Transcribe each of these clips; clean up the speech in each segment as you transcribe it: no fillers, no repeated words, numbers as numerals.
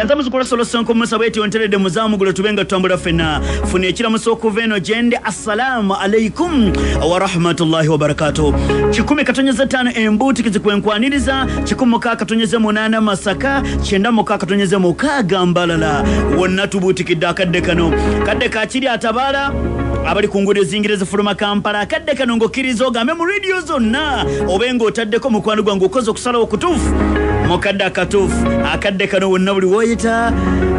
Tweyanza muzukula solo sonko musa bweti onteredde muzamu gulo tubenga tutambula ffenna. Funa ekiramuso okuva eno gyendi. Assalamu alaikum wa rahmatullahi wa barakatuh. 1.5 embuutikizi kwenkwaniriza, 1.8 Masaka, 96.6 Mbalala. Wonna tubuutikidde akadde kano. Kadde kakiri atabaala abali ku nguudo eziyingira ezifuluma Kampala. Akadde kano ng'okkiriza ogambe mu rediyo zonna obe ng'otaddeko mukwano gwange okoze okusalawo okutuufu mukadde akatuufu. Akadde kano wonna buli w'oyita,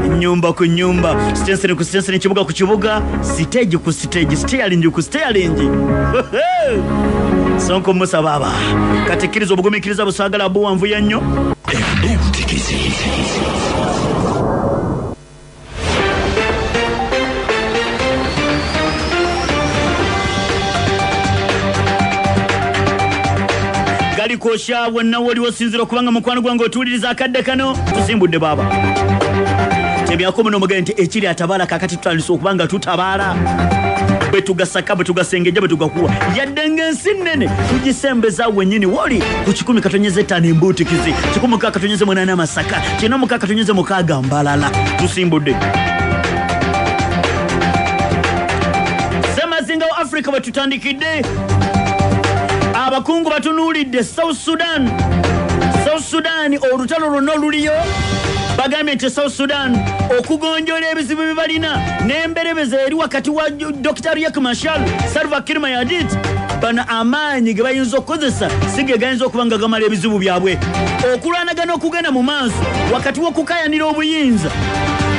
nnyumba ku nnyumba, sitenseni ku sitenseni, kibuga ku kibuga, siteegi ku siteegi, siteyalingi ku siteyalingi. Sonko Musa baaba kati kkiriza obugumiikiriza busaagala buwanvuya nnyo. Galikosha wonna woliwo osinzira okubanga mukwano gwange otuwuliriza akadde kano. Tusimbudde baaba temyako muno omugende nti ekiri atabaala kakati tutandise okubanga tutabaala bwe tugasaka bwe tugasengejja bwe tugakuwa yadde ng'ensi nnene tugisembeza wennyini woli ku 1.5 embuutikizi, 1.8 Masaka, 96 Mbalala. Tusimbudde Semazinga wa Afrika bwe tutandikidde. Abakungu batunuulidde South Sudan. South Sudan olutalo lwonna oluliyo bagambye nti South Sudan okugonjoola ebizibu bye balina n'emberebeza eri wakati wa Dr. Riek Machar, Salva Kiir Mayardit, bano amaanyi ge bayinza okukozesa si ge gayinza okuba nga gamala ebizibu byabwe. Okulwanagana okugenda mu maaso wakati w'okukayanira obuyinza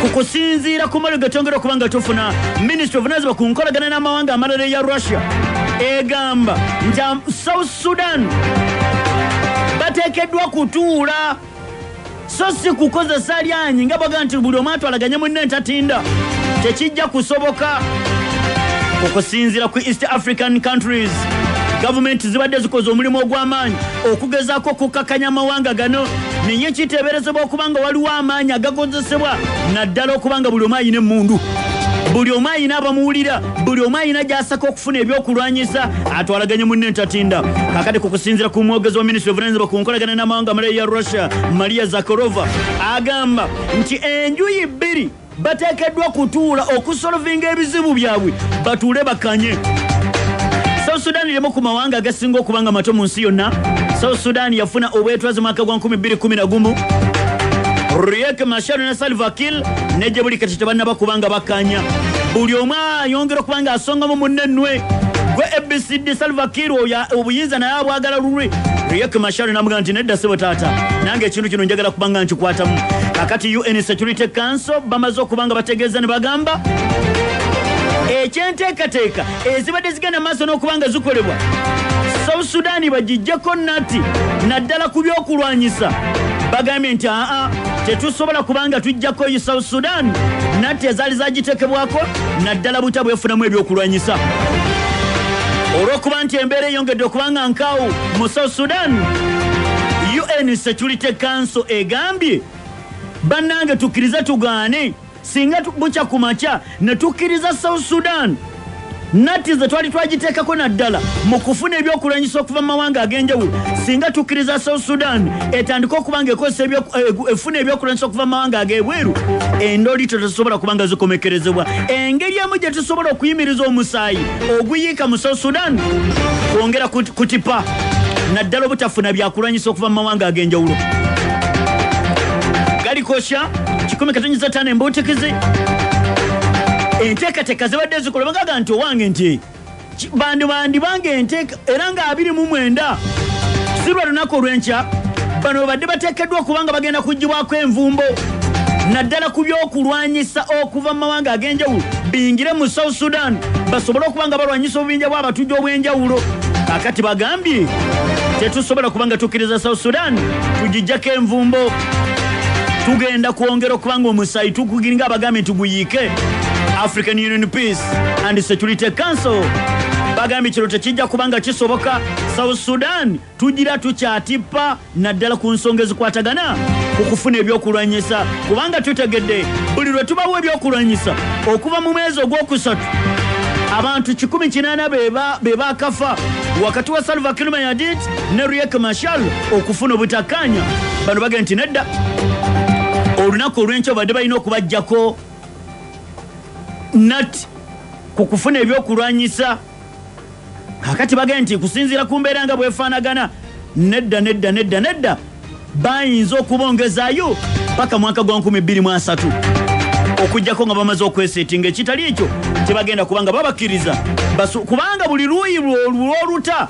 ku kusinziira ku mali getongera okuba nga tufuna. Minisitule ovunaanyizibwa ku nkolagana n'amawanga amalala eya Russia egamba nti South Sudan bateekeddwa kutuula so si kukozesa lyanyi nga baga nti buli omu atwalaganye munne entatinda. Tekijja kusoboka. Okusinziira ku East African countries, gavumenti zibadde zikoze omulimu ogw'amaanyi okugezaako okukkakanya amawanga gano, naye kiteeberezebwa okuba nga waliwo amaanyi agakozesebwa naddala okuba nga buli omu ayina emmundu, buli omu ayina abamuwulira, buli omu ayina gy'asaka okufuna ebyokulwanyisa atwalaganye munne entatinda. Kakati ku kusinziira ku mwogezi wa minisitule ovunaanyizibwa ku nkolagana n'amawanga amalala ya Russia, Maria Zakharova, agamba nti enjuyi bbiri bateekeddwa kutuula okusolovinga ebizibu byabwe batuule bakanye. South Sudan erimu ku mawanga agasinga okuba nga mato mu nsi yonna. South Sudan yafuna obwetwaze mwaka gwa 2011. Riek Machar ne Salva Kiir ne gye buli kati tebannaba kubanga bakkaanya. Buli omu ayongera okuba nga asongamu munne nnwe. Gwe ABCD Salva Kiir obuyinza naye abwagala lulwe. Riek Machar n'amugamba nti nedda ssebo taata, nange ekintu kino njagala kuba nga nkikwatamu. Kakati UN Security Council bamaze okuba nga bategeeza ne bagamba ekyenteekateeka ezibadde zigenda maaso n'okuba nga zikolebwa South Sudan bagiggyeko natti naddala ku byokulwanyisa. Bagambye nti aa tetusobola kubanga tujjako South Sudan natti ezaali zagiteekebwako naddala buta bwefunamu ebyokulwanyisa. Olw'okuba nti embeera eyongedde okuba nga nkaawu mu South Sudan, UN Security Council egambye bannange tukkirize tugaane singa bukya ku makya ne tukkiriza South Sudan natti ze twali twagiteekako naddala mu kufuna ebyokulwanyisa okuva mu mawanga ag'enjawulo. Singa tukkiriza South Sudan etandika okuba nga ekozesa efuna ebyokulwanyisa okuva mu mawanga ag'ebweru, endoli tetusobola kuba nga zikomekerezebwa. Engeri emu gye tusobola okuyimiriza omusaayi oguyiika mu South Sudan kwongera kutipa naddala obutafuna byakulwanyisa okuva mu mawanga ag'enjawulo. Galikosha 1.5 embuutikizi. Enteekateeka zibadde zikola bagaga nti owange nti bandi bandi bange enteeka era nga 29 si lwa lunaku olw'enkya bano babadde bateekeddwa okubanga bagenda kuggyibwako envumbo naddala ku byokulwanyisa okuva mu mawanga ag'enjawulo biyingire mu South Sudan basobole okuba nga balwanyisa obubinja bw'abatujju obw'enjawulo. Kakati bagambye tetusobola kuba nga tukkiriza South Sudan tugiggyako envumbo, tugenda kwongera okuba nga omusaayi tukugiringa abagambye nti guyiike. African Union Peace and Security Council bagambye kino tekijja kubanga kisoboka. South Sudan tugira tukyatipa naddala ku nsonga ezikwatagana ku kufuna ebyokulwanyisa, kubanga tutegedde buli lwe tubawo ebyokulwanyisa okuva mu mwezi ogwokusatu abantu 180 be bakafa wakati wa Salva Kiir Mayardit ne Riek Machar okufuna obutakkaanya. Bano bagenda nti nedda, Olunaku olw'enkya badde balina okubaggyako nati ku kufuna ebyokulwanyisa. Kakati bagenda nti kusinziira ku mbeera nga bwefaanagana, nedda nedda nedda nedda, bayinza okubongezaayo paka mwaka gwa 2030, okuggyako nga bamaze okwesetinga. Ekitali ekyo tebagenda kubanga babakkiriza, kubanga buli luuyi lw'oluta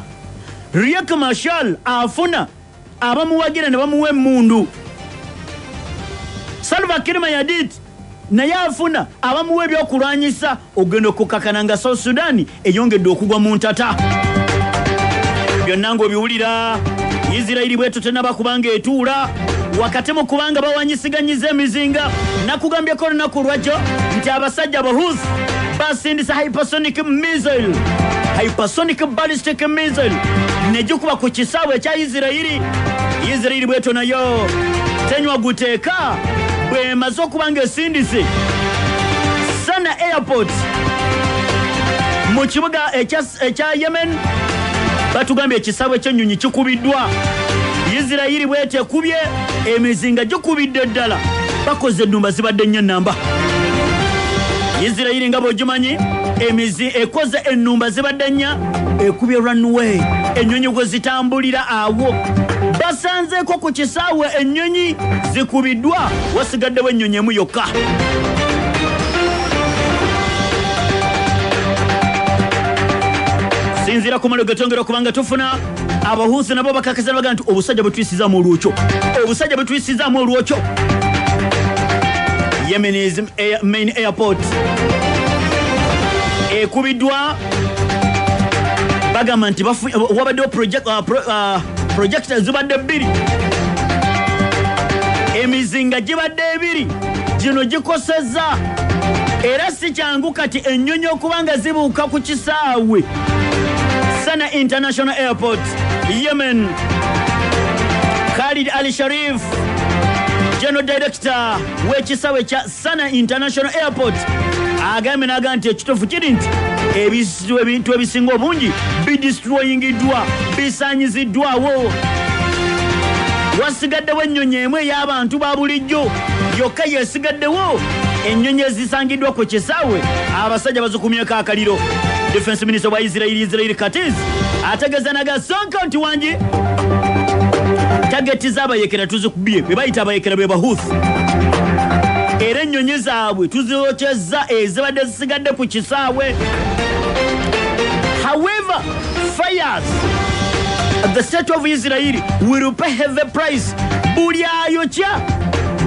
Riek Machar afuna abamuwagira ne bamuwa emmundu, Salva Kiir Mayardit naye afuna abamuwa ebyokulwanyisa. Ogenda okukakana nga South Sudan eyongedde okugwa mu ntata. Byonna ng'obiwulira, Isirayiri bwetyo tennaba kubanga etuula wakati mu kubanga bawanyisiganyiza emizinga. Nakugambyeko olunaku lwajjo nti abasajja Abahuthi basindisa hypersonic missile, hypersonic ballistic missile, ne gikuba ku kisaawe ekya Isirayiri. Isirayiri bwetyo nayo tenywa guteeka, bwemaze okuba nga esindise Sana Airport mu kibuga ekya Yemen. Batugambye ekisaawe ky'ennyonyi kikubiddwa. Isirayiri bwetyo ekubye emizinga, gikubidde ddala, bakoze ennumba zibadde nnyo ennamba. Isirayiri nga bw'ogimanyi, emizi ekoze ennumba zibadde nnya, ekubye runway ennyonyi gwe zitambulira awo. Basanzeeko ku kisaawe ennyonyi zikubiddwa, wasigaddewo ennyonyi emu yokka. Sinziira ku malo getongera okubanga tufuna, Abahuusi nabo bakakasa baga nti obusajja bwetuyisizaamu olwokyo, obusajja bwetuyisizaamu olwokyo. Yemen's main airport ekubiddwa, bagamba nti wabaddewo projector zibadde bbiri, emizinga gibadde ebiri, gino gikosezza. Era si kyangu kati ennyonyi okuba nga zibuuka ku kisaawe Sana International Airport, Yemen. Khalid Ali Sharif, General Director w'ekisaawe kya Sana International Airport, agambye n'agamba nti ekituufu kiri nti ebintu ebisinga obungi bidestroyingiddwa, bisaanyiziddwawo. Wasigaddewo ennyonyi emu ey'abantu ba bulijjo yokka yesigaddewo. Ennyonyi ezisangiddwa ku kisaawe abasajja bazikumyeko akaliro. Defense Minister wa Israeli, Israel Katz, ategeeza nagasonka nti wangi target z'abayekera tuzikubye, be bayita abayekera be Bahuthi, era ennyonyi zaabwe tuzirokyezza ezibadde zisigadde ku kisaawe. However, fires the state of Israel will pay heavy price. Buli ayokya,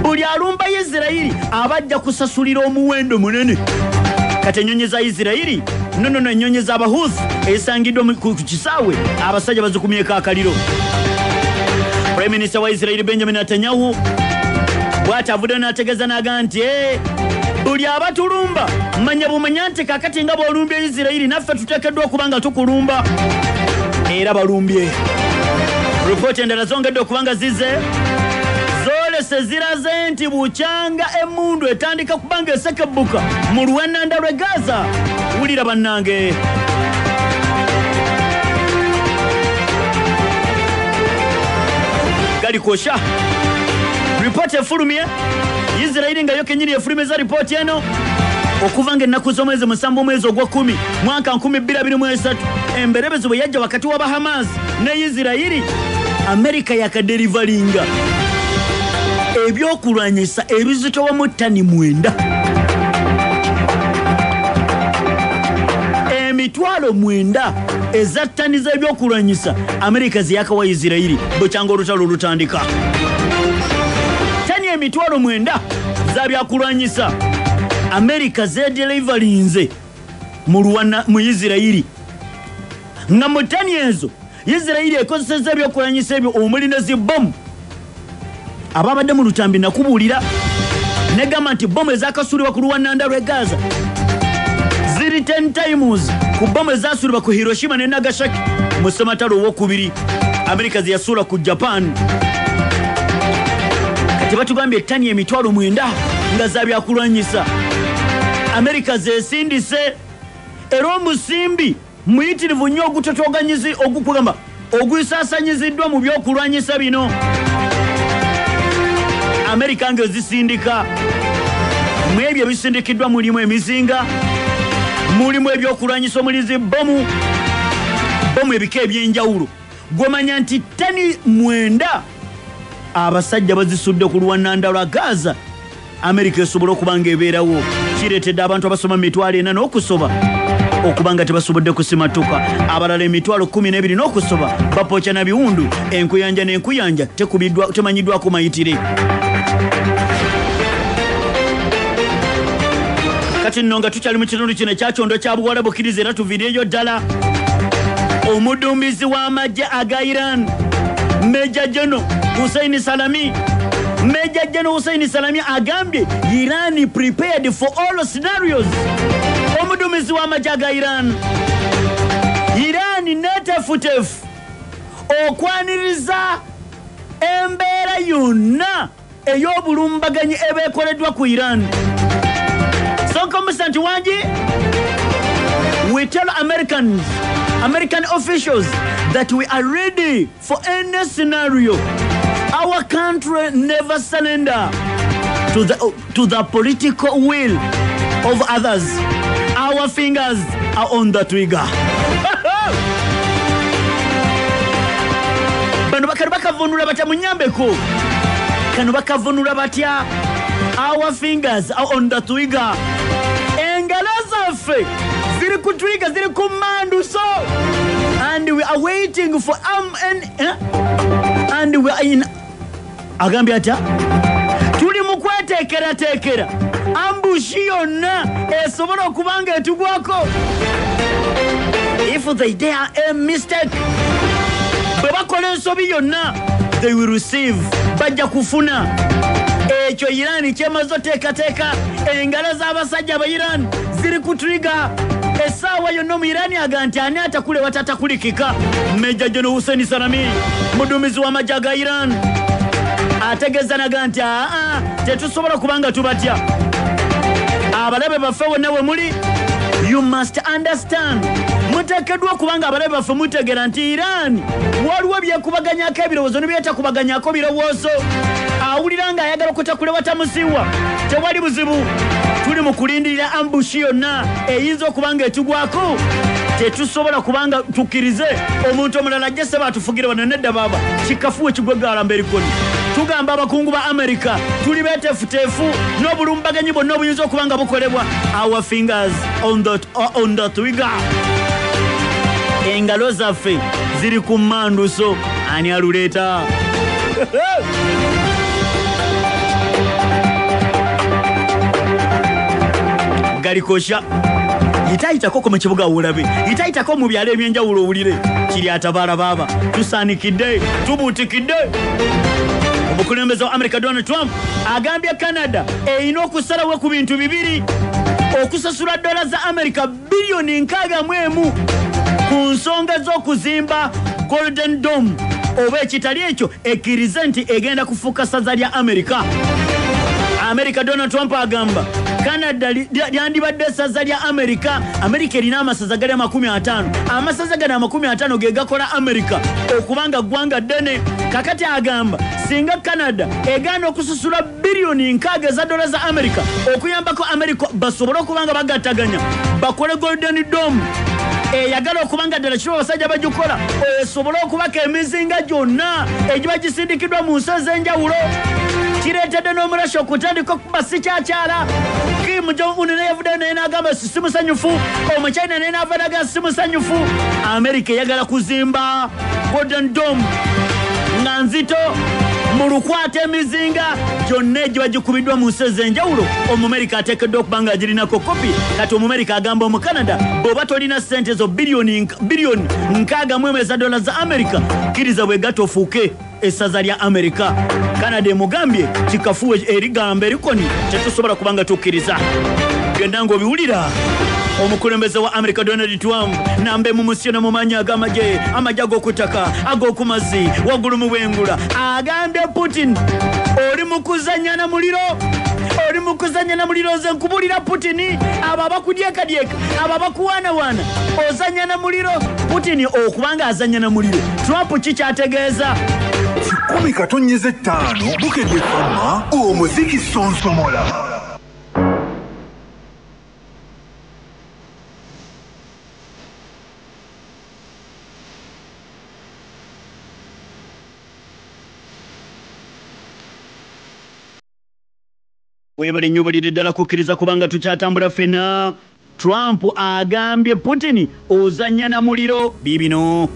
buli alumba Israeli abajja kusasulira omuwendo munene. Kati ennyonyi za Israeli, nonono, ennyonyi z'Abahuthi ezisangiddwa ku kisaawe abasajja bazikumyeko akaliro. Prime Minister wa Israeli Benjamin Netanyahu bw'ati avuddeyo n'ategeeza n'agamba nti buli abatulumba manya bumanya nti kakati nga bw'olumbye Isirayiri, naffe tuteekeddwa okuba nga tukulumba. Era balumbye. Ripooti endala zongedde okuba nga zize zoolese, ziraze nti bukyanga emmundu etandika kuba nga esekebbuka mu lwennanda lw'e Gaza. Wulira bannange, galikosha. Ripooti efulumye, Isirayiri nga yo kenyini efulumiza ripooti eno, okuva nga ennaku z'omwezi 7 omwezi ogw'ekumi mwaka 2023 emberebezi bwe yajja wakati wa Bahamas ne Isirayiri, Amerika yakadeliveringa ebyokulwanyisa ebizitowamu ttani 9, 90,000 eza ttani z'ebyokulwanyisa Amerika zeyakawa Isirayiri bwekyanga olutalo olutandika. Ttani 90,000 za byakulwanyisa Amerika zedeliverinze mu Isirayiri, nga mu ttani ezo Isirayiri ekozesezza ebyokulwanyisa ebyo omuli ne zibbomu. Ababadde mu lutambi nakubuulira negamba nti bomu ezakasuulibwa ku luwannanda lw'e Gaza ziri 10 times ku bomu ezasuulibwa ku Hiroshima ne Nagasaki mu ssematalo owokubiri Amerika ze yasuula ku Japan. Kati batugambye ettani 90,000 nga za byakulwanyisa Amerika zesindise, era omusimbi muyitirivu nnyo ogutotoganyizi ogukugamba ogusaasanyiziddwa mu byokulwanyisa bino. Amerika ng'ezisindika. Mu ebyo ebisindikiddwa mulimu emizinga, mulimu ebyokulwanyisa omulizi bomu ebika ebyenjawulo. Gwomanya nti tani 9 abasajja bazisudde ku lwananda lwa Gaza, Amerika esobola okuba nga ebeerawo. Kireetedde abantu abasoma 400 n'okusoba okuba nga tebasobodde kusimatuka, abalala 12,000 n'okusoba bapokya na biwundu. Enkuyanja n'enkuyanja temanyiddwako mayitire. Kati nno nga tukyali mu kitundu kino ekyakyondo kya Buwarabu, kkiriza era tuviireyo ddala. Omudumbizi w'amagye aga Iran Major General Hussein Salami, Major General Hussein Salami agambye Iran prepared for all scenarios. Omudumizi w'amagye aga Iran, Iran netefutefu okwaniriza embeera yonna ey'obulumbaganyi ebeekoleddwa ku Iran. Sonkomusa nti wangi, we tell American officials that we are ready for any scenario. Our country never surrender to the political will of others. Our fingers are on the trigger. Bano bakavunula batya munyambeko? Kano bakavunula batya? Our fingers are on the trigger. Engalo zaffe ziri ku trigger, ziri ku manduso. And we are waiting for and we are in. Agambye atya? Tuli mu kweteekerateekera ambushi yonna esobola okuba nga etugwako. If they dare a mistake, bwe bakola ensobi yonna, they will receive, bajja kufuna. Ekyo Iran kyemaze oteekateeka. Engalo z'abasajja ba Iran ziri ku trigger. Essaawa yonna mu Iran aga nti ani atakule watatakulikika. Major General Hussein Salami, mudumizi w'amagye aga Iran, ategeeza naga nti aa, tetusobola kubanga tubatya. Abalabe baffe bonna we muli, you must understand, muteekeddwa okubanga abalabe baffe mutegeera nti Iran waliwo byekubaganyako ebirowoozo ne byetakubaganyako birowoozo. Awulira ng'ayagala okutakula watamusiwa, tewali buzibu. Tuli mu kulindirira ambushi yonna eyinza okuba nga etugwako. Tetusobola kubanga tukkirize omuntu omulala ajje seba atufugire wano. Nedda baaba, kikafuwe kigweggalamba erikoni. Tugamba abakungu ba Amerika tuli beteefuteefu n'obulumbaganyi bwonna obuyinza okuba nga bukolebwa. Our fingers on the trigger. Engalo zaffe ziri ku manduso. Ani aluleeta? Galikosha yitayitako mu kibuga wulabe, yitayitako mu byalo ebyenjawulo owulire kiri atabaala baaba. Tusaanikidde, tubuutikidde. Omukulembeze wa America Donald Trump agambye Canada erina okusalawo ku bintu bibiri: okusasula dola za America biliyoni 61 ku nsonga z'okuzimba Golden Dome, oba ekitali ekyo ekkirize nti egenda kufuuka ssaza lya America. America Donald Trump agamba Canada lyandibadde ssaza lya America. America erina amasaza gali 50. Amasaza gano 50 ge gakola America okubanga ggwanga ddene. Kakati agamba singa Canada egaana okususula biliyoni 60 za dola za America okuyambako America basobole okubanga bagattaganya bakole Golden Dome eyagala okubanga ddala kiro abasajja bagikola esobole okubaka emizinga gyonna egiba gisindikiddwa mu nsi ez'enjawulo. Kireetedde n'omurasha okutandika okuba si kyakyala. Kim Jong Un naye yavuddeyo naye n'agamba si musanyufu. Omuchina naye n'ava n'agamba si musanyufu. America eyagala kuzimba Golden Dome nga nzito mu lukwata emizinga gyonna egiba gikubiddwa mu nsi ez'enjawulo. Omumerika ateekeddwa okuba nga agirinako kopi. Kati Omumerika agamba Omukanada bw'oba tolina ssente ezo biliyoni 61 eza dola za America, kkiriza bwegatta ofuuke essaza lya America. Canada emugambye kikafuwe erigamba erikoni tetusobola kubanga tukkiriza. Byonna ng'obiwulira. Omukulembeze wa America Donald Trump nambe mu musyo ne mu maanyi ag'amagye, amagye ag'oku ttaka, ag'oku mazzi, waggulu mu bwengula, agambye Putin oli mu kuzannya na muliro, oli mu kuzannya na muliro. Nze nkubulira Putin, abo abakudyekadyeka, abo abakuwaanawaana, ozannya na muliro. Putin okubanga azannya na muliro, Trump ki kyategeeza? 1.5 Bukedde Fama omuziki sonsomola. Webale nnyo balire ddala kukkiriza kubanga tukyatambula ffenna. Trump agambye Putin ozannya na muliro. Biibino.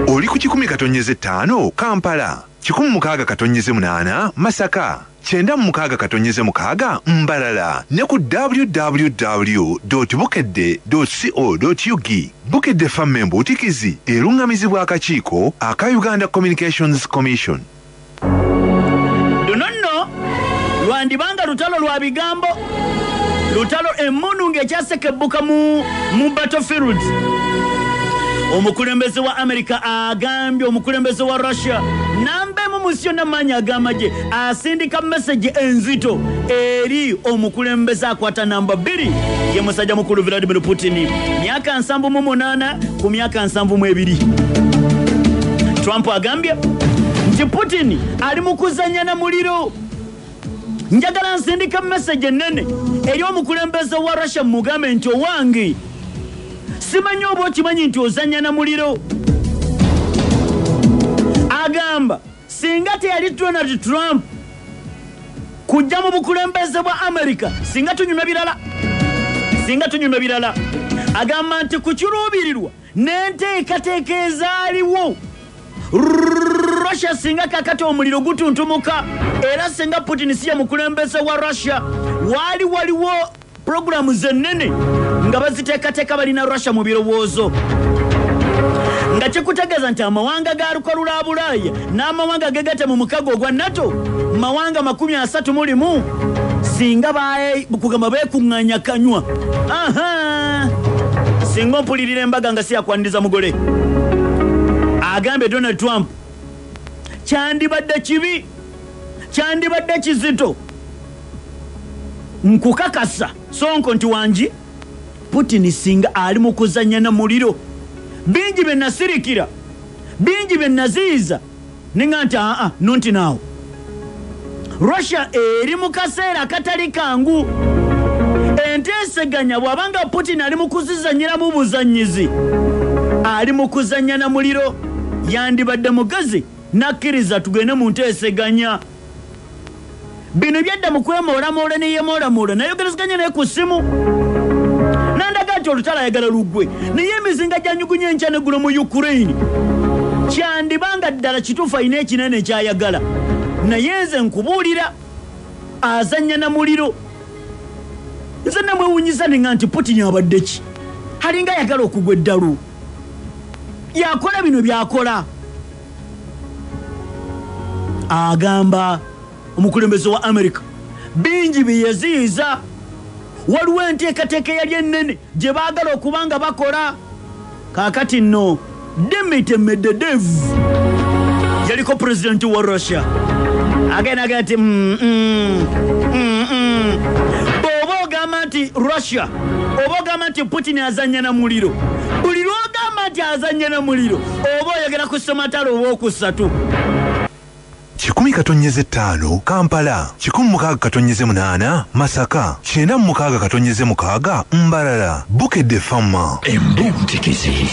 Oli ku 1.5 Kampala, 106.8 Masaka, 96.6 Mbarara ne ku www.bukedde.co.ug. Bukedde Fama embuutikizi erungamizibwa akakiiko aka Uganda Communications Commission. Luno nno lwandibanga lutalo lwa bigambo, lutalo emmundu ng'ekyasekebbuka mu battlefield. Omukulembeze wa America agambye omukulembeze wa Russia nambemu munsi yonna maanyi ag'amagye asindika message enzito eri omukulembeze akwata namba 2 ye musajja mukulu Vladimir Putin, myaka 78 ku myaka 72. Trump agambye nti Putin ali mu kuzannya na muliro. Njagala nsindika message ennene eri omukulembeze wa Russia mugambe nti owange simanyi oba okimanyi nti ozannya na muliro. Agamba singa teyali Donald Trump kujja mu bukulembeze bwa America singa tunyuma birala, singa tunyuma birala. Agamba nti ku kiruubirirwa n'enteekateeka ezaaliwo Russia singa kakati omuliro gutuntumuka, era singa Putin si ye mukulembeze wa Russia waali waliwo programu zennene nga baziteekateeka balina Russia mu birowoozo, nga kikutegeeza nti amawanga ga lukalula Bulaaya n'amawanga gegatte mu mukago ogwa NATO mawanga 31 singa kugamba beekuŋŋaanya kanywa. Aha, singa ompulirira embaga nga si yakwaniriza mugole. Agambye Donald Trump kyandibadde kibi, kyandibadde kizito nkukakasa sonko nti wangi Putin singa ali mu kuzannya na muliro. Bingi bye nasirikira, bingi bye naziyiza, ninga nti aa nonti naawo. Russia eri mu kaseera akatali kangu. Enteeseganya bw'abanga Putin ali mu kuzizannyiramu buzannyizi, ali mu kuzannya na muliro, yandibadde mugazi nakkiriza tugende mu nteeseganya. Bino byadda mu kwemoolamoola ne yeemoolamoola, nayogerezeganya naye ku ssimu nandaga nti olutalo ayagala luggwe, naye emizinga gyanyugunya enkya neggulo mu Ukraine. Kyandibanga ddala kituufu alina ekinene kyayagala, naye nze nkubuulira azannya na muliro. Nze namwewuunyisa ninga nti Putin abadde ki, alinga ayagala okugwa eddalu, yakola bino byakola. Agamba omukulembeze wa America bingi bye yaziyiza, waliwo enteekateeka eyali ennene gye baagala okuba nga bakola. Kaakati nno Dmitry Medvedev yaliko pulezidenti wa Russia agenda nti bw'oba ogamba nti Russia oba ogamba nti Putin azannya na muliro, buli lw'ogamba nti azannya na muliro oba oyogera ku ssematalo oba okusatu. 1.5 Kampala, 106.8 Masaka, 96.6 Mbarara. Bukedde Fama embuutikizi.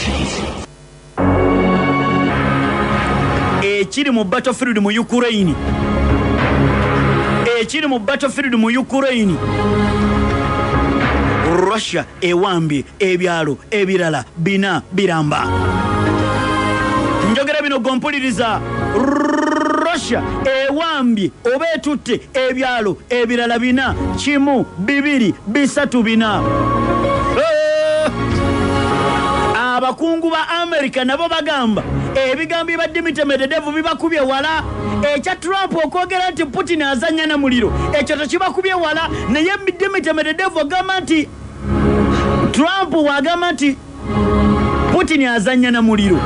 Ekiri mu battlefield mu Ukraine, ekiri mu battlefield mu Ukraine, Russia ewambye ebyalo ebirala bina biramba. Njogera bino gompuliriza. Russia ewambye oba etutte ebyalo ebirala bina, 1 2 3 4. Abakungu ba America nabo bagamba ebigambo bya Dmitry Medvedev bibakubye wala. Ekya Trump okwogera nti Putin azannya na muliro ekyo tekibakubye wala, naye Dmitry Medvedev agamba nti Trump wagamba nti Putin azannya na muliro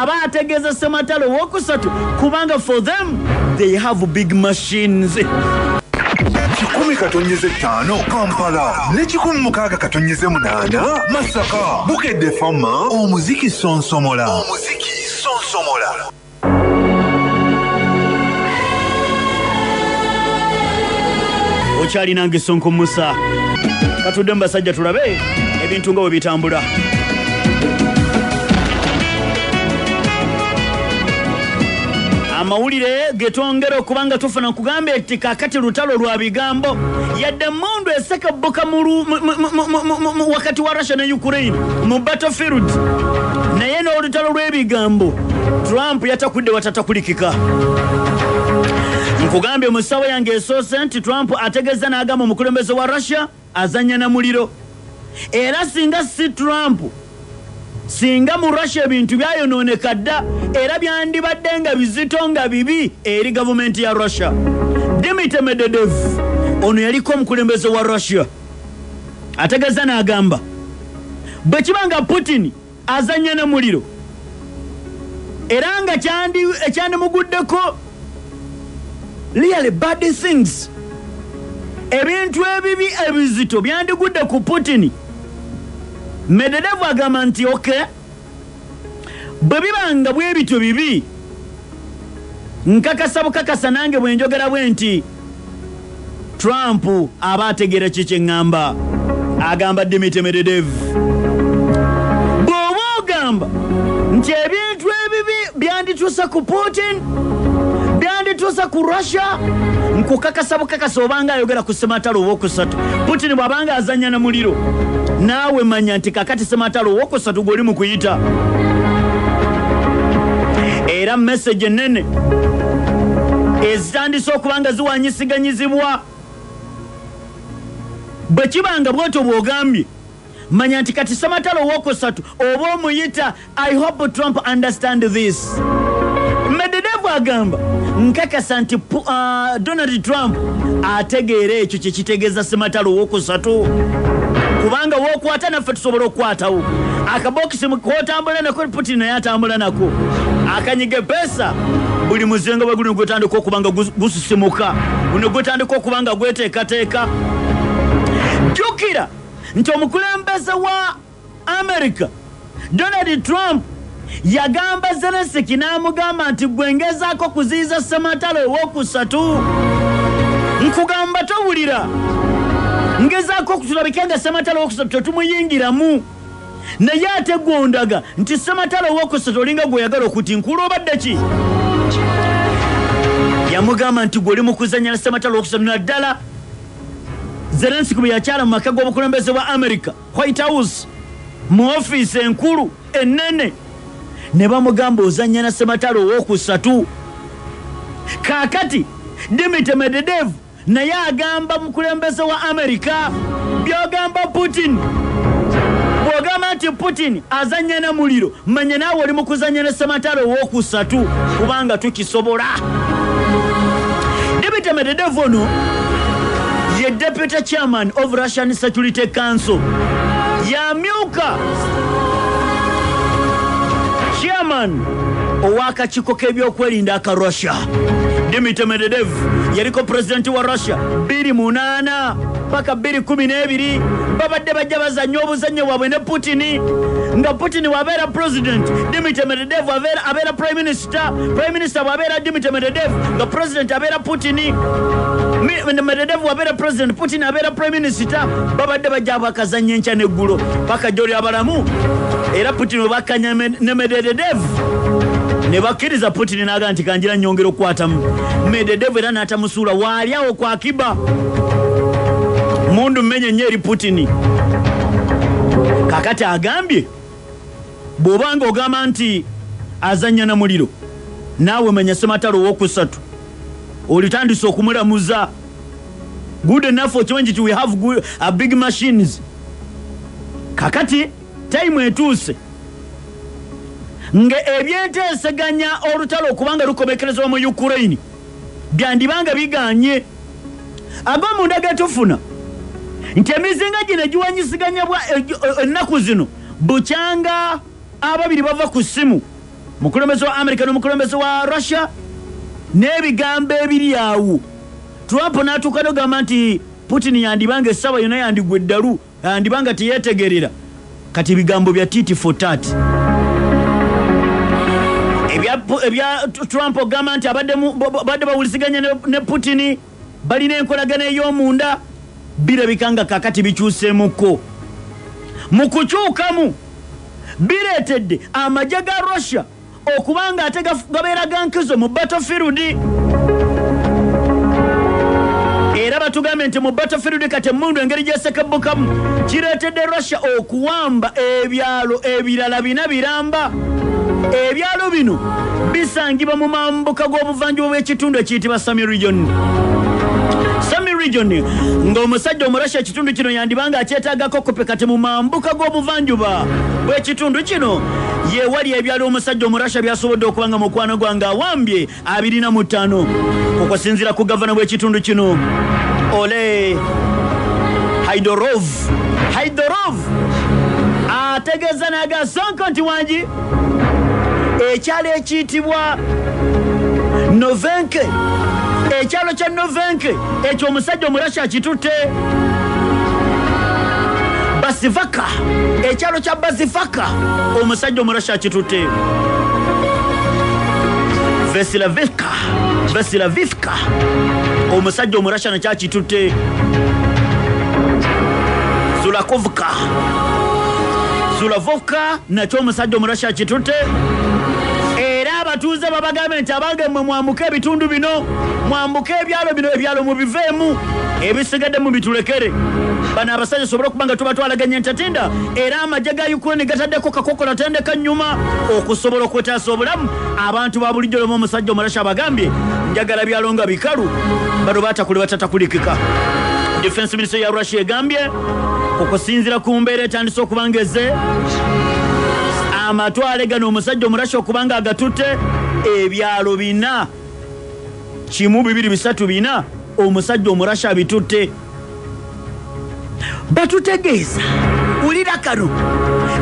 aba ategeeza ssematalo wokusatu, kubanga for them they have big machines. 1.5 Kampala ne 106.8 Masaka. Bukedde Fama omuziki sonsomola. Omuziki sonsomola. Okyalinange Sonko Musa. Katudde mu basajja tulabe ebintu nga bwe bitambula. Amawulire getwongera okuba nga tufuna nkugambye nti kaakati lutalo lwa bigambo, yadde emmundu esekabbuka wakati wa Russia ne Ukraine mu battlefield, naye n'olutalo lw'ebigambo Trump yatakudde watatakulikika. Nkugambye mu ssaawa yange esoose nti Trump ategeeza n'agamba omukulembeze wa Russia azannya na muliro, era singa si Trump, singa mu Russia ebintu byayonooneka dda era byandibadde nga bizito nga bibi eri gavumenti ya Russia. Dmitry Medvedev ono yaliko omukulembeze wa Russia ategeeza n'agamba bwe kiba nga Putin azannya na muliro era nga ekyandimuguddeko really bad things, ebintu ebibi ebizito byandigudde ku Putin. Medvedev agamba nti okay, bwe bibanga bwe bityo bibi, nkakasa bukakasa nange bwe njogera bwe nti Trump aba ategeera ki kye ŋŋamba. Agamba Dmitry Medvedev, bw'oba ogamba nti ebintu ebibi byandituusa ku Putin, byandituusa ku Russia, nkukakasa bukakasa obanga ayogera ku ssematalo owookusatu. Putin bw'abanga azannya na muliro, naawe manya nti kakati ssematalo owookusatu gw'oli mu kuyita. Era message ennene ezitandise okuba nga ziwanyisiganyizibwa. Bwe kibanga bw'otyo bw'ogambye, manya nti kati ssematalo owookusatu oba omuyita. I hope Trump understand this. Medvedev agamba nkakasa nti Donald Trump ategeera ekyo kye kitegeeza ssematalo owookusatu, kubanga w'okwata naffe tusobola okukwatawo. Akabokisi k'otambula nako Putin naye atambula nako, akanyiga pesa buli muzinga bwe guli gutandika okuba nga gusisimuka, guno gutandika okuba nga gweteekateeka. Jjukira nti omukulembeze wa America Donald Trump yagamba Zelensky n'amugamba nti gwe ngezaako kuziyiza ssematalo owookusatu, nkugamba towulira, ngezaako okutulabika nga ssematalo owookusatu tetumuyingiramu, naye ate gwondaga nti ssematalo owookusatu olinga gweyagala okutinkula obadde ki? Yamugamba nti gwe oli mu kuzannya na ssematalo owookusatu. Naddala Zelensky bwe yakyala mu maka g'obukulembeze bwa America, White House, mu ofiisi enkulu ennene, ne bamugamba ozannya na ssematalo owookusatu. Kaakati Dmitry Medvedev naye agamba mukulembeze wa America byogamba Putin, bw'ogamba nti Putin azannya na muliro, manya naawe oli mu kuzannya ne ssematalo owookusatu, kubanga tukisobola. Dmitry Medvedev ono ye deputy chairman of Russian Security Council, yamyuka chairman ow'akakiiko k'ebyokwerinda aka Russia. Dmitry Medvedev yaliko pulezidenti wa Russia 2008 paka 2012. Babadde bajja bazannya obuzannyo bwabwe ne Putin, nga Putin bw'abeera president, Dmitry Medvedev abeera prime minister, prime minister bw'abeera Dmitry Medvedev, nga president abeera Putin, Medvedev bw'abeera president, Putin abeera prime minister. Babadde bajja bakazannya enkya n'eggulo paka gy'oli abalamu. Era Putin bwe bakkanya ne Medvedev ne bakkiriza Putin n'agamba nti kanjira nnyongera okukwatamu Medvedev, era n'atamusuula waali awo kwa akiba mundu mmenye nnyo eri Putin. Kakati agambye bw'obanga ogamba nti azannya na muliro, naawe manya ssematalo owookusatu olitandise okumulamuza. Good enough okimanyi nti we have good, big machines. Kakati time etuuse nga ebyenteeseganya olutalo okubanga lukomekerezebwa mu Ukraine byandibanga biganye. Ag'omunda getufuna nti emizinga gino egiwanyisiganyibwa ennaku zino bukyanga ababiri bava ku ssimu, mukulembeze wa America n'omukulembeze wa Russia, n'ebigambo ebiri awo. Trump n'atuuka n'ogamba nti Putin yandibanga essaawa yonna yandigwa eddalu, yandibanga teyeetegerera. Kati ebigambo bya tit for tat ebya Trump ogamba nti abadde bawuliziganya ne Putin, Balina enkolagana ey'omunda, birabika nga kakati bikyuseemukko. Mu kukyukamu bireetedde amagye ga Russia okubanga ate gabeera ga nkizo mu battlefield. Era batugambye nti mu battlefield kati emmundu engeri gyesekebbukamu kireetedde Russia okuwamba ebyalo ebirala bina biramba. Ebyalo bino bisangibwa mu mambuka g'obuvanjuba bw'ekitundu ekiyitibwa Sumy Region. Sumy Region ng'omusajja Omurasha ekitundu kino yandibanga akyetaagako kope. Kati mu mambuka g'obuvanjuba bw'ekitundu kino yewali ebyalo omusajja Omurasha byasobodde okuba nga mukwano gwange awambye 25. Okusinziira ku gavana w'ekitundu kino Ole Haidorov ategeeza n'agasonko nti wangi ekyalo ekiyitibwa Novenke, ekyalo kya Novenke ekyo omusajja Omurasha akitutte. Basivaka, ekyalo kya Basivaka omusajja Omurasha akitutte. Vesilavivka omusajja Omurasha nakyo akitutte. Zulakovka nakyo omusajja Omurasha akitutte. Era abatuuze babagambe nti abange mmwe mwambuke ebitundu bino, mwambuke ebyalo bino, ebyalo mubiveemu, ebisigadde mubitulekere. Bano abasajja sobola okuba nga tubatwalaganya entatinda. Era amagye ga Ukraine gataddeko kakokola tendeka nnyuma okusobola okwetaasa obulamu. Abantu ba bulijjo lumu omusajja Omurasha abagambye njagala byalo nga bikalu, bano batakuli batatakulikika. Defense Ministry ya Russia egambye okusinziira ku mbeera etandise okuba ng'ezze amatwale gano omusajja Omurasha okuba nga agatutte ebyalo bina, 1 2 3 4 omusajja Omurasha abitutte. Batutegeeza wulira kano,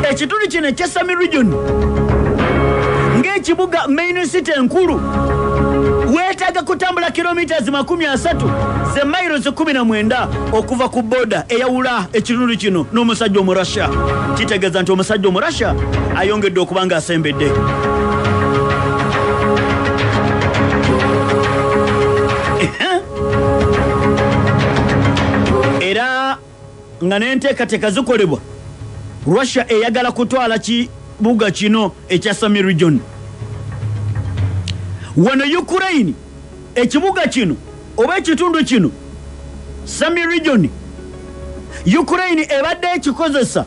ekitundu kino ekya Sumy Region ng'ekibuga main city enkulu weetaaga kutambula kilomita 30 ze miles 19 okuva ku boda eyawula ekitundu kino n'omusajja Omurasha. Kitegeeza nti omusajja Omurasha ayongedde okuba nga asembedde. Era nga n'enteekateeka zikolebwa, Russia eyagala kutwala kibuga kino ekya Sumy Region. Wano Ukraine ekibuga kino oba ekitundu kino Sumy Region, Ukraine ebadde ekikozesa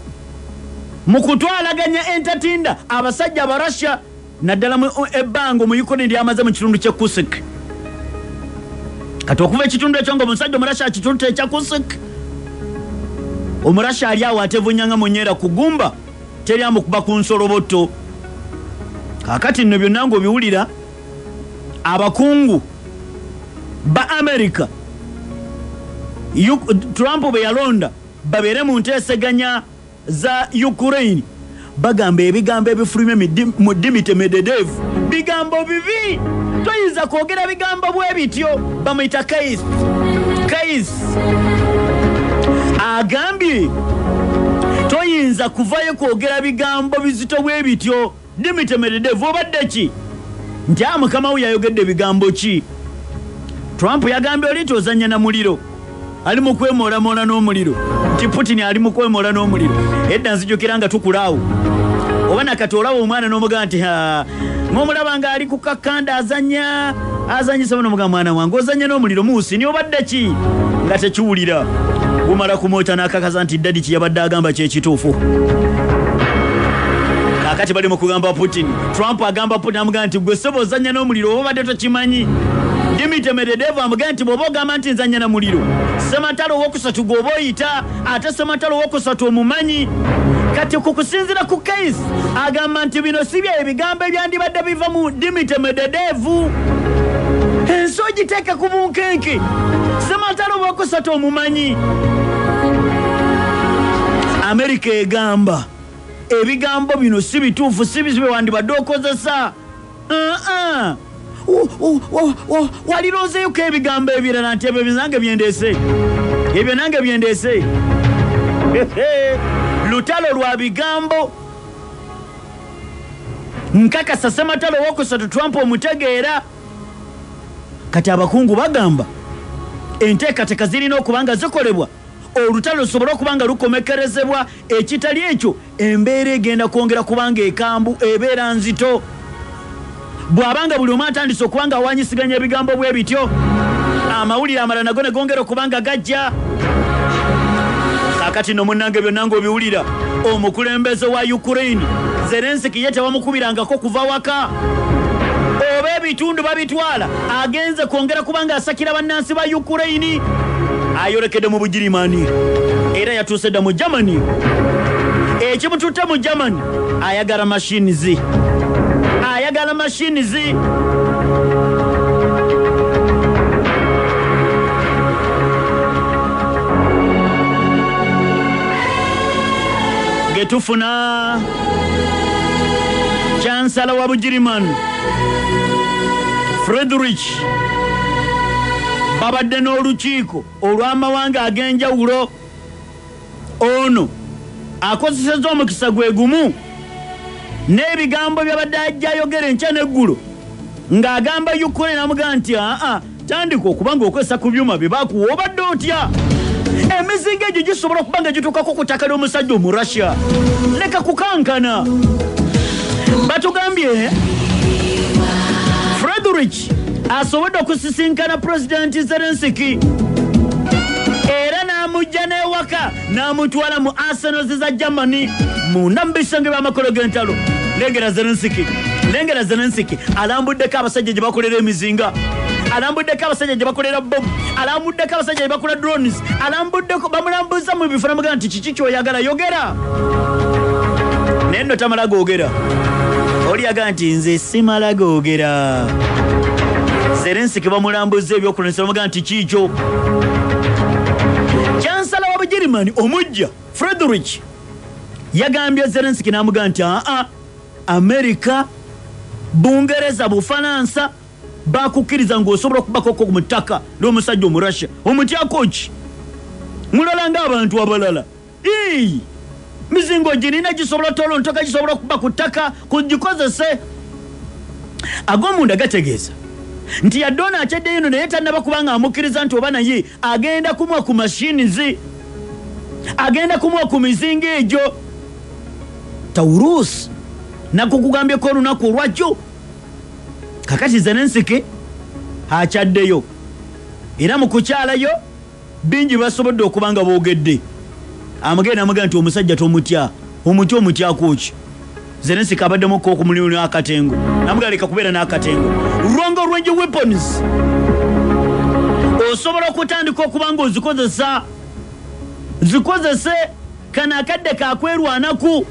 mu kutwalaganya entatinda abasajja aba Russia naddala mu ebbanga mu Ukraine lyamaze mu kitundu ky'e Kursk. Kati okuva ekitundu ekyo ng'omusajja Omurasha akitutte ekya Kursk, Omurasha ali awo atevunya nga munyeera kugumba, teri amukuba ku nsolobotto. Kaakati nno byonna ng'obiwulira, abakungu ba America Trump bwe yalonda babeere mu nteeseganya za Ukraine bagamba ebigambo ebifulumye mu Dmitry Medvedev bigambo bibi, toyinza kwogera bigambo bwe bityo. Bamuyita Keith agambye toyinza kuvayo kwogera bigambo bizito bwe bityo. Dmitry Medvedev obadde ki? Nti mukama we yayogedde bigambo ki? Trump yagambye oli nti ozannya na muliro, ali mu kwemoolamoola n'omuliro, nti Putin ali mu kwemoola n'omuliro. Edda nzijukira nga tukulaawo oba nakati olaba omwana n'omugamba nti ng'omulaba ng'ali ku kakanda azannya azanyisa n'omugamba mwana wange ozannya n'omuliro muusi ni obadde ki? Nga tekiwulira. Gumala kumwota n'akakaza nti ddadi kye yabadde agamba kye kituufu. Kakati bali mu kugamba Putin, Trump agamba Putin amugamba nti gwe ssebo ozannya n'omuliro oba obadde tokimanyi. Dmitry Medvedev amugamba nti bw'oba ogamba nti nzannya na muliro, Ssematalo owokusatu gw'oba oyita, ate Ssematalo owokusatu omumanyi. Kati ku kusinziira ku Keith agamba nti bino si bye ebigambo ebyandibadde biva mu Dmitry Medvedev. Ensi ogiteeka ku bunkenke, Ssematalo owokusatu omumanyi. Amerika egamba ebigambo bino si bituufu, si bye wandibadde okozesa. Waliroozeeyoko ebigambo ebirala nti ebyo nange byendeese, ebyo nange byendeese. Lutalo lwa bigambo. Nkakasa Ssematalo owokusatu Trump omutegeera. Kati abakungu bagamba Enteekateeka zirina okuba nga zikolebwa, olutalo lusobole okuba nga lukomekerezebwa. Ekitali ekyo, embeera egenda kwongera kubanga ekambu, ebeera nzito, bw'abanga buli omu atandise okuba nga awanyisiganya ebigambo bwe bityo. Amawulire amalala nago ne gongera okuba nga gajja. Kaakati no munnange, byonna ng'obiwulira, omukulembeze wa Ukraine Zelenski ye tewamukubirangako kuva waka oba ebitundu babitwala, agenze kwongera kubanga asakira bannansi ba Ukraine. Ayolekedde mu Bugirimani era yatuuse dda mu Germany. Ekimututte mu Germany, ayagala machines, ayagala machines. Getufuna chancellor wa Bugirimani Friedrich babadde n'olukiiko olw'amawanga ag'enjawulo. Ono akozesezza omukisa gwe gumu n'ebigambo byabadde ajja ayogera enkya n'eggulo ng'agamba Ukraine, amugamba nti aa, tandika okuba ng'okozesa ku byuma bye bakuwa. Obadde otya? Emizinga egyo gisobola okuba nga gituukako ku ttaka ly'omusajja Omurussia. Leka kukankana. Batugambye Friedrich asobodde okusisinkana Pulezidenti Zelenski era n'amujja n'ewaka n'amutwala mu arsenals za Germany munda mu bisenge by'amakolo g'entalo. Lengera Zelenski, lengera Zelenski alambuddeko abasajja gye bakolera emizinga, alambuddeko abasajja gye bakolera bomu, alambuddeko abasajja gye bakola drones, alambuddeko, bamulambuza mu bifo. Namugamba nti kiki kyoyagala, yogera. Naye nno tamala googera. Oli yagaa nti nze simala googera. Zelenski bamulambuza ebyokulwanyisa, bamugamba nti kiikyo. Chancellor wa Bugirimani omujja Friedrich yagambye Zelenski n'amugamba nti aa, Amerika, Bungereza, Bufalansa bakukkiriza ng'osobola okubakoko mu ttaka l'omusajja Omurussia. Omutyako ki? Mulala ng'abantu abalala. Ii, mizingo girina gisobola tolontoka, gisobola okuba ku ttaka, kugikozese. Ag'omunda gategeeza nti yadde ono akyaddeyo eno, naye tannaba kubanga amukkiriza nti oba naye agenda kumuwa ku machines, agenda kumuwa ku mizinga egyo Taurus nakukugambyeko olunaku olwajjo. Kakati Zelenski akyaddeyo era mu kukyalayo bingi basobodde okuba nga boogedde. Amugenda amugamba nti omusajja tomutya, omutya omutyako ki? Zelenski abaddemukko okumulimu akatengo, namugamba leka kubeera n'akatengo. Long range weapons osobola okutandika okuba nga ozikozesa, zikozese, kano akadde kakwerwanaku.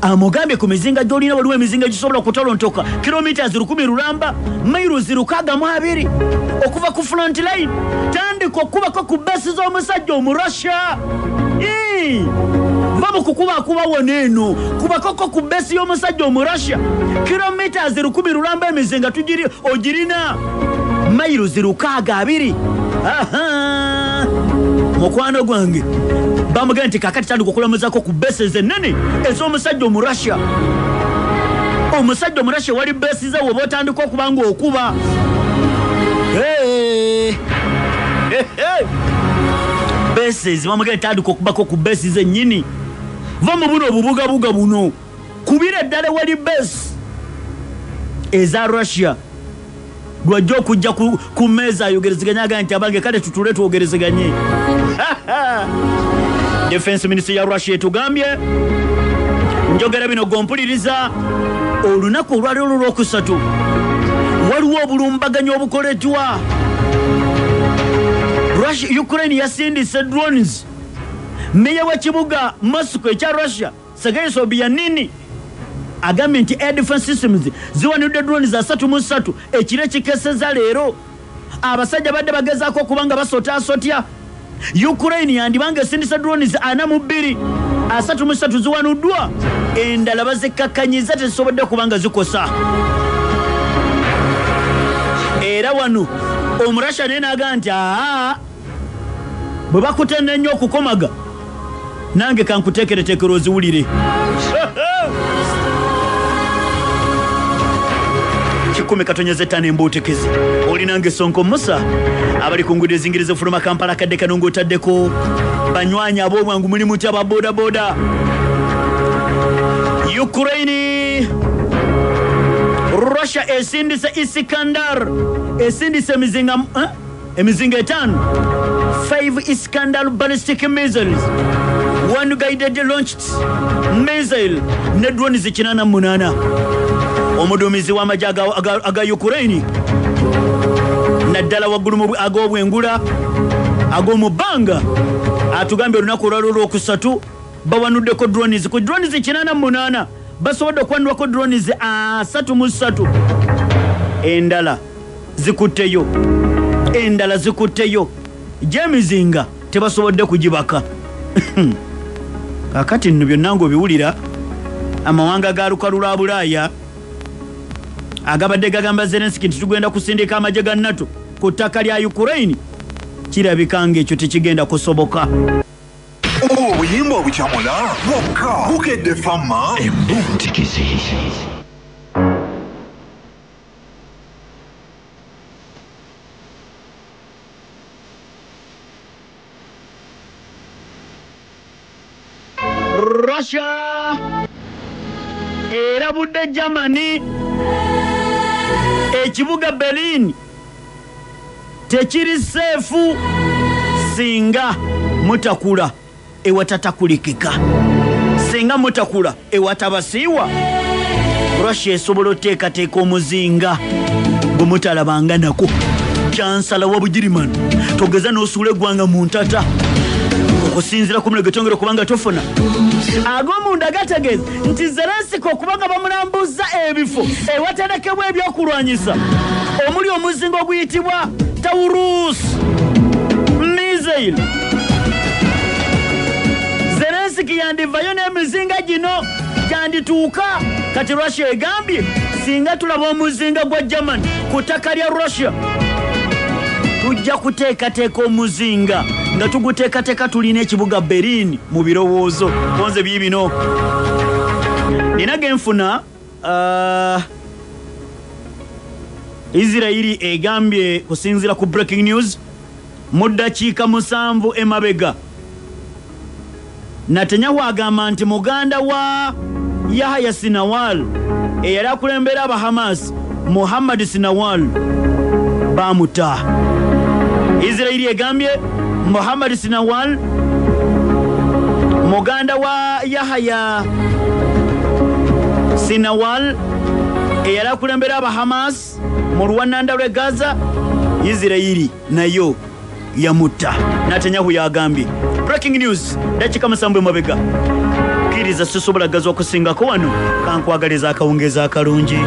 Amugambye ku mizinga gy'olina, waliwo emizinga gisobola okutolontoka kilometers 1000 lulamba, miles 62 okuva ku front line. Tandika okubako ku base z'omusajja Omurussia. Va mu kukubakuba wona eno, kubakoko ku base y'omusajja Omurussia, kilometers 1000 lulamba. Emizinga tugiri ogirina, miles 62. Aha. Mukwano gwange bamugamba nti kakati tandika okulamuzako ku bases ennene ez'omusajja Omurussia. Omusajja Omurussia wali base ze woba otandika okuba nga okuba. Hey. Hey, hey. Bases bamugamba tandika okubako ku base zennyini, va mu buno obubugabuga buno, kubira eddala wali base eza Russia. Lwajja okujja ku mmeeza ayogerezeganye, agamba nti abange kale tutule twogerezeganye. Defense ministry ya Russia etugambye, njogera bino gompuliriza, olunaku olwaleero olwokusatu waliwo obulumbaganyi obukoleddwa. Ukraine yasindise drones. Meya w'ekibuga Moscow ekya Russia, Sergei Sobyanin, agambye nti air defense systems ziwanidde drones 33 ekiro ekikeseza leero. Abasajja badde bagezaako okuba nga basotaasotya. Ukraine yandibanga esindisa drones 42, 33 ziwanuddwa, endala bazikakkanyiza, tezisobodde kuba nga zikosa. Era wano Omurasha naye n'agamba nti aa, bwe bakutenda ennyo okukomaga, nange kankuteekereteekera oziwulire. 10:05 embuutikezi. Olinange Sonko Musa abali ku nguudo ezingiriza ofuluma Kampala kadde kano ng'otaddeko banywanyi ab'obwangu mulimu ki aba bodaboda. Ukraine, Russia esindise Iskandar, esindise emizinga 5, 5 Iskandar ballistic missiles, 1 guided launched missile ne drones 88. Omuduumizi w'amagye aga Ukraine naddala waggulu ag'obwengula ag'omu bbanga atugambye olunaku olwalwo olwokusatu bawanuddeko drones. Ku drones 88 basobodde okuwanulwako drones 33, endala zikutteyo, endala zikutteyo, gy'emizinga tebasobodde kugibaka. Kaakati nno byonna ng'obiwulira, amawanga ga lukalu lwa Bulaaya agabadde gagamba Zelensky nti tugenda kusindika amagye ga NATO ku ttaka lya Ukraine, kirabika ng'ekyo tekigenda kusoboka. Obuyimba obukyamula bwokka bukedde fama embuutikizi. Russia erabudde Germany, ekibuga Berlin tekiri seefu singa mutakula ewatatakulikika, singa mutakula ewatabasiiwa. Russia esobola oteekateeka omuzinga gwe mutalabanga nako. Chancellor wa Bugirimani togeza n'osuula eggwanga mu ntata okusinziira ku mulimu getongera okubanga tofuna. Ag'omunda gategeeza nti Zelensky okubanga bamulambuza ebifo ewaterekebwa ebyokulwanyisa omuli omuzinga oguyitibwa Taurus missile. Zelensky yandivayo n'emizinga gino gyandituuka. Kati Russia egambye singa tulaba omuzinga gwa Germany ku ttaka lya Russia tujja kuteekateeka omuzinga nga tuguteekateeka tulina ekibuga Berlin mu birowoozo. Konze biibino nina genfuna. Israeli egambye kusinziira ku breaking news mu ddakiika 7 emabega, Netanyahu agamba nti muganda wa Yahya Sinwar eyali akulembera aba Hamas Muhammad Sinwar bamuta. Israeli egambye Muhammad Sinwar muganda wa Yahya Sinwar eyali akulembera aba Hamas mu lwananda lw'e Gaza, Israeli nayo yamutta. Netanyahu yagambye. Breaking news dakika 7 emabega. Kkiriza sisobola gaza okusingako wano, kankwagaliza akawungeezi akalungi.